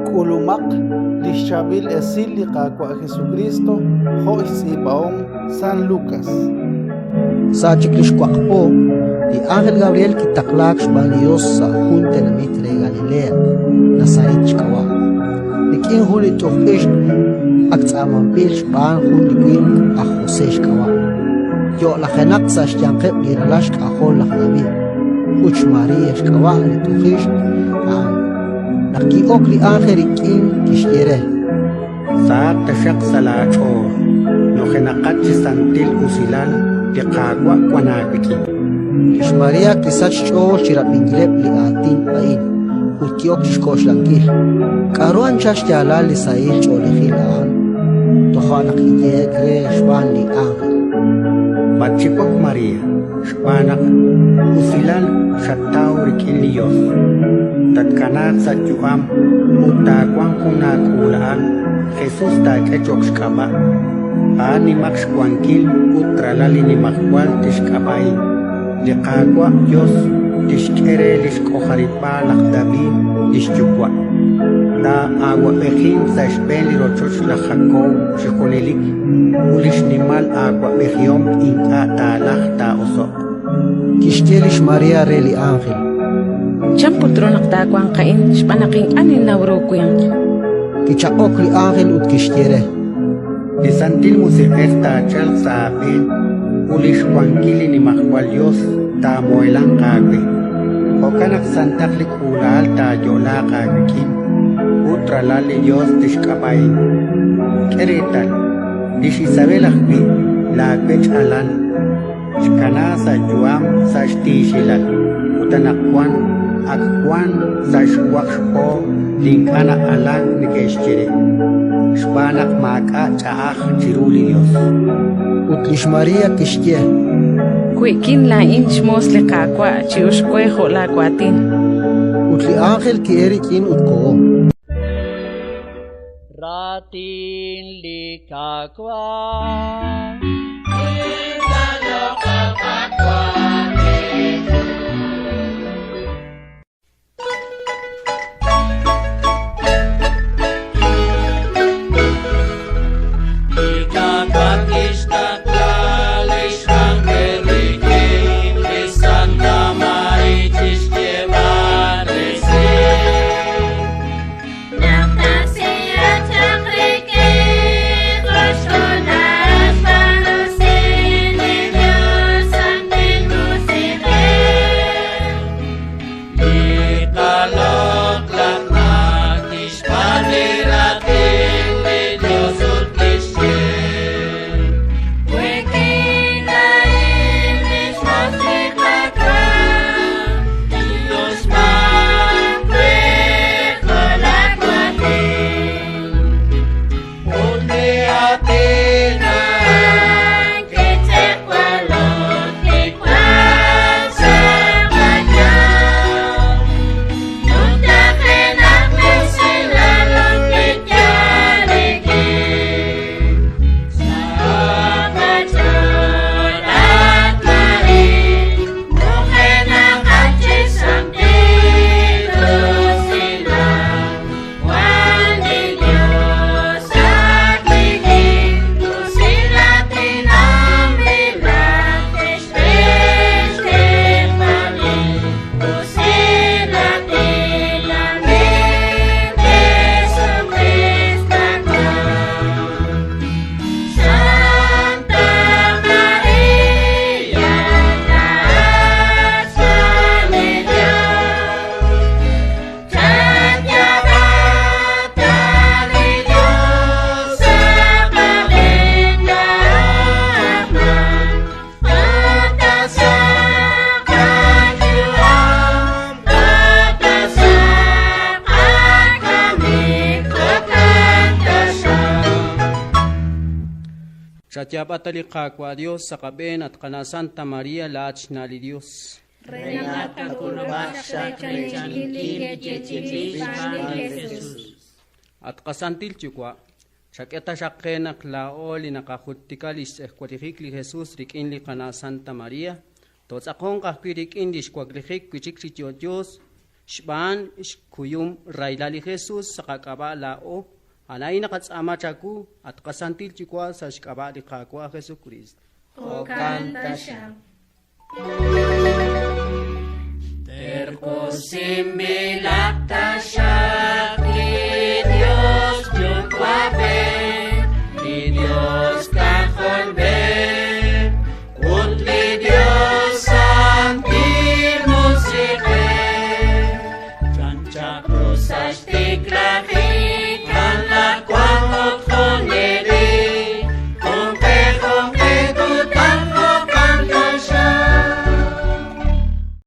K'ulumaq li xChaab'il Esil li Qaawa' Jesukriist jo' xtz'iib'ahom San Lukas. Sa' chik li xwaq po, li ánjel Gabriel kitaqlaak xb'aan li Yos sa' jun tenamit re Galilea, Nazaret xk'ab'a', rik'in jun li t'uj ixq ak tz'aamanb'il xb'aan jun li winq aj José xk'ab'a', yo'lajenaq sa' xyanqeb' li ralal xk'ajol laj David, ut xMaría xk'ab'a' li t'ujixq a'an. Naq ki'ok li ánjel rik'in, kixye re: Sahaq taxaq sa' laach'ool, nujenaqat chi santil usilal, li Qaawa' wank aawik'in. Lix María kisachk xch'ool chi rab'inkileb' li aatin a'in ut ki'ok chi xk'oxlankil: K'aru anchal xyaalal li sahil ch'oolejil a'an? Toja' naq kiyehe'k re xb'aan li ánjel: Matxiwak, María, xb'aan naq usilal xataw rik'in li Yos. Tatkanaaq sa' yu'am ut taawanq jun aak'uula'al, Jesus taak'e cho'q xk'ab'a'. A'an nimaq xwankil ut Ralal li Nimajwal tixk'ab'a'i. Li Qaawa' Yos tixk'e re li xk'ojarib'aal laj David li xyuwa'. Taa'awab'ejinq sa' xb'een li rochoch laj Jakob chi junelik, ut li xnimal aawab'ejihom ink'a' taalajq taa'oso'q. Kixye lix María re li ánjel: Chan put ru naq taawanq a'in xb'aan naq ink'a' ninnaw ru winq? Kichaq'ok li ánjel ut kixye re: Li Santil Musiq'ej taachalq sa' aab'een ut li xwankil li Nimajwal Yos taamuhelanq aawe. Jo'kan naq santaq li k'uula'al taayo'laaq aawik'in ut Ralal li Yos tixk'ab'a'in. K'e reetal, lix Isabel ajwi', laawech alal, xkanaak sa' yu'am sa' xtiixilal, ut anaqwan ak wank sa' xwaq xpo li ink'a' na'alank neke'xye re, xb'aan naq maak'a' ch'a'aj chiru li Yos. Ut lix María kixye: We'kin laa'in xmoos li Qaawa', chi'uxq we jo' laawaatin. Ut li ánjel ki'elk rik'in ut koho. Raatin li Qaawa'. Chayaab'a ta li Qaawa' Dios sa' qab'een, at Qana' Santa María, laa'at xna' li Dios. Re naq tqak'ulub'a xaq reechaninkil li yeechi'inb'il xb'aan li Jesus. At qaSantil Yuwa', chak'e taxaq qe naq laa'o li naqajultika lix tz'ejwalejik li Jesus rik'in li Qana' Santa María, tootz'aqonq ajwi' rik'in lix waklijik wi' chik chi yo'yo Xb'aan xkuyum rahilal li Jesus sa' qak'ab'a' laa'o, a'an naqatz'aama chawu, at qasantil Yuwa' sa' xk'ab'a' li Qaawa' Jesukriist. Jo'kan taxaq. Terqusimbilaq taxaq.